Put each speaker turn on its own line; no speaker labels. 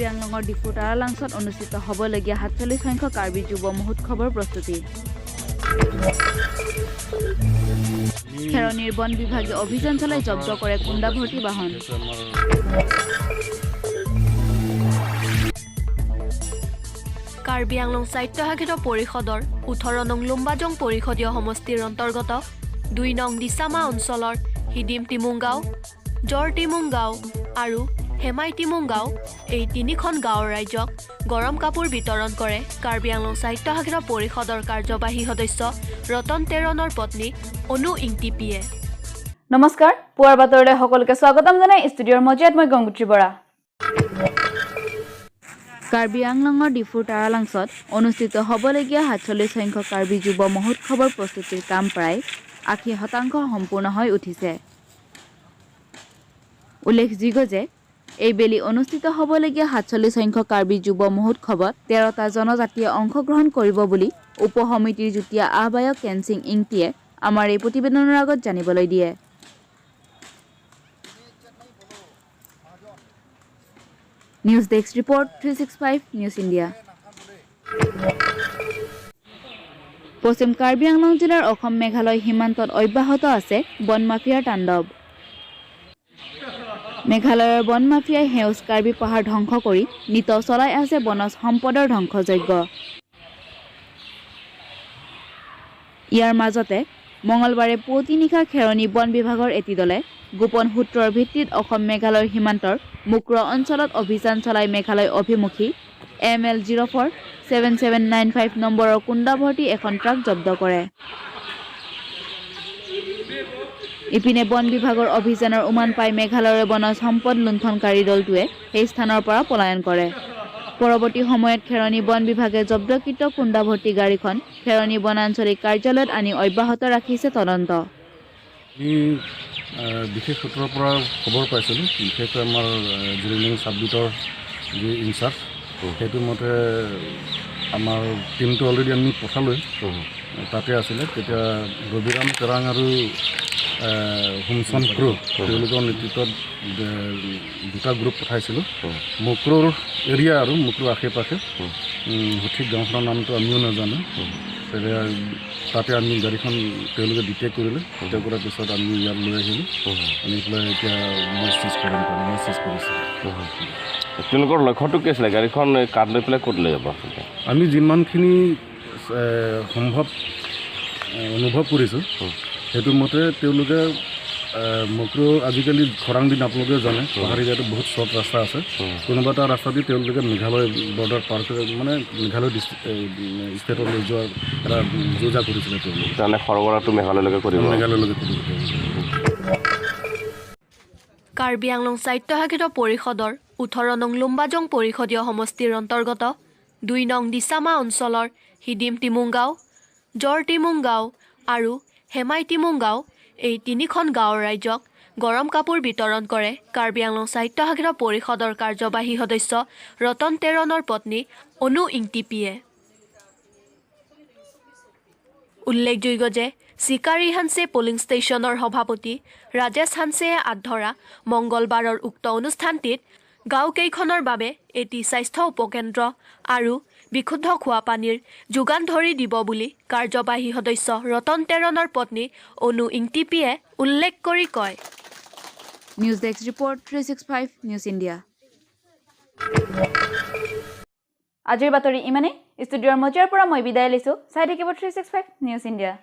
কাৰ্বি আংলঙৰ ডিফু তাৰালাংছত অনুষ্ঠিত হ'বলগীয়া 47 সংখ্যক কাৰ্বি যুৱ মহোৎসৱৰ প্ৰস্তুতি। খেৰণিৰ বন বিভাগে অভিযান চলাই জব্দ কৰে কুন্দা ভৰ্তি বাহন।
কাৰ্বি আংলং স্বায়ত্তশাসিত পৰিষদৰ 18 নং লুম্বাজং পৰিষদীয় সমষ্টিৰ অন্তৰ্গত 2 নং দিচামা অঞ্চলৰ হিদিম টিমুং গাঁও, জৰ টিমুং গাঁও আৰু হেমাই টিমুং গাঁও এই তিনিখন গাঁৱৰ ৰাইজক গৰম কাপোৰ বিতৰণ কৰে কাৰ্বি আংলং স্বায়ত্তশাসিত পৰিষদৰ কাৰ্যবাহী সদস্য ৰতন টেৰণৰ পত্নী অনু ইংটিপিয়ে।
নমস্কাৰ, পুৱাৰ বাতৰিলৈ সকলোকে স্বাগতম জনাই ষ্টুডিঅ'ৰ মজিয়াত মই গংগোত্ৰী বৰা। কাৰ্বি আংলঙৰ ডিফুৰ তাৰালাংছত অনুষ্ঠিত হ'বলগীয়া 47 সংখ্যক কাৰ্বি যুৱ মহোৎসৱৰ প্ৰস্তুতিৰ কাম প্ৰায় 80% সম্পূৰ্ণ হৈ উঠিছে। উল্লেখযোগ্য যে এইবেলি অনুষ্ঠিত হ'বলগীয়া 47 সংখ্যক কাৰ্বি যুৱ মহোৎসৱত 13টা জনজাতিয়ে অংশগ্ৰহণ কৰিব বুলি উপ সমিতিৰ যুটীয়া আহ্বায়ক কেনচিং ইংতিয়ে আমাৰ এই প্ৰতিবেদনৰ আগত জানিবলৈ দিয়ে। News desk report 365 news India. পশ্চিম কাৰ্বি আংলং জিলাৰ অসম মেঘালয় সীমান্তত অব্যাহত আছে বন মাফিয়াৰ তাণ্ডৱ। মেঘালয়ৰ বন মাফিয়াই সেউজ কাৰ্বি পাহাৰ ধ্বংস কৰি নিতৌ চলাই আছে বনজ সম্পদৰ ধ্বংসযজ্ঞ। ইয়াৰ মাজতে মঙলবাৰে পুৱতি নিশা খেৰণি বন বিভাগৰ এটি দলে গোপন সূত্ৰৰ ভিত্তিত অসম মেঘালয় সীমান্তৰ মুক্ৰ অঞ্চলত অভিযান চলাই মেঘালয় অভিমুখী ML 047795 নম্বৰৰ কুন্দা ভৰ্তি এখন ট্ৰাক জব্দ কৰে। ইপিনে বন বিভাগৰ অভিযানৰ উমান পাই মেঘালয়ৰ বনজ সম্পদ লুণ্ঠনকাৰী দলটোৱে সেই স্থানৰ পৰা পলায়ন কৰে। পৰৱৰ্তী সময়ত খেৰণি বন বিভাগে জব্দকৃত কুন্দা ভৰ্তি গাড়ীখন খেৰণি বনাঞ্চলিক কাৰ্যালয়ত আনি অব্যাহত ৰাখিছে তদন্ত।
বিশেষ সূত্ৰৰ পৰা খবৰ পাইছিলোঁ, বিশেষকৈ আমাৰ জিলিং চাববিটৰ যি ইনচাৰ্জ, সেইটো মতে আমাৰ টীমটো অলৰেডি আমি পঠালৈ তাতে আছিলে। তেতিয়া ৰবিৰাম তেৰাং আৰু হুমচন ক্ৰ' তেওঁলোকৰ নেতৃত্বত দুটা গ্ৰুপ পঠাইছিলোঁ মুক্ৰৰ এৰিয়া আৰু মুক্ৰৰ আশে পাশে। সঠিক গাঁওখনৰ নামটো আমিও নাজানো। তেতিয়া তাতে আমি গাড়ীখন তেওঁলোকে ডিটেক্ট কৰিলে। ডিটেক্ট কৰাৰ পিছত আমি ইয়াত লৈ আহিলোঁ, আনি পেলাই এতিয়া মই চিজ কৰিম, মই চিজ কৰিছোঁ।
তেওঁলোকৰ লক্ষ্যটো কি আছিলে? গাড়ীখন কাৰ্ড লৈ পেলাই ক'ত লৈ যাব?
আমি যিমানখিনি সম্ভৱ অনুভৱ কৰিছোঁ সেইটো মতে তেওঁলোকে মক্ৰ আজিকালি খৰাং দিন আপোনালোকে জানে, পাহাৰী জেগাটো বহুত শ্বৰ্ট ৰাস্তা আছে। কোনোবা এটা ৰাস্তা দি তেওঁলোকে মেঘালয় বৰ্ডাৰ পাৰ কৰি মানে মেঘালয় ডিষ্ট্ৰিক্ট ষ্টেটলৈ যোৱাৰ এটা যোজা কৰিছিলে তেওঁলোকে।
তাৰমানে সৰবৰাহটো মেঘালয়লৈকে কৰিব,
মেঘালয়লৈকে কৰিব।
কাৰ্বি আংলং স্বায়ত্তশাসিত পৰিষদৰ 18 নং লুম্বাজং পৰিষদীয় সমষ্টিৰ অন্তৰ্গত 2 নং দিচামা অঞ্চলৰ হিদিম টিমুং গাঁও, জৰ টিমুং গাঁও আৰু হেমাই টিমুং গাঁও এই তিনিখন গাঁৱৰ ৰাইজক গৰম কাপোৰ বিতৰণ কৰে কাৰ্বি আংলং স্বায়ত্তশাসিত পৰিষদৰ কাৰ্যবাহী সদস্য ৰতন টেৰণৰ পত্নী অনু ইংটিপিয়ে। উল্লেখযোগ্য যে চিকাৰী হানছে পলিং ষ্টেচনৰ সভাপতি ৰাজেশ হানছেয়ে আঁত ধৰা মংগলবাৰৰ উক্ত অনুষ্ঠানটিত গাঁওকেইখনৰ বাবে এটি স্বাস্থ্য উপকেন্দ্ৰ আৰু বিশুদ্ধ খোৱাপানীৰ যোগান ধৰি দিব বুলি কাৰ্যবাহী সদস্য ৰতন টেৰণৰ পত্নী অনু ইংটিপিয়ে উল্লেখ কৰি কয়।
News desk report 365 news India. আজিৰ বাতৰি ইমানেই। ষ্টুডিঅ'ৰ মজিয়াৰ পৰা মই বিদায় লৈছোঁ। চাই থাকিব 365 নিউজ ইণ্ডিয়া।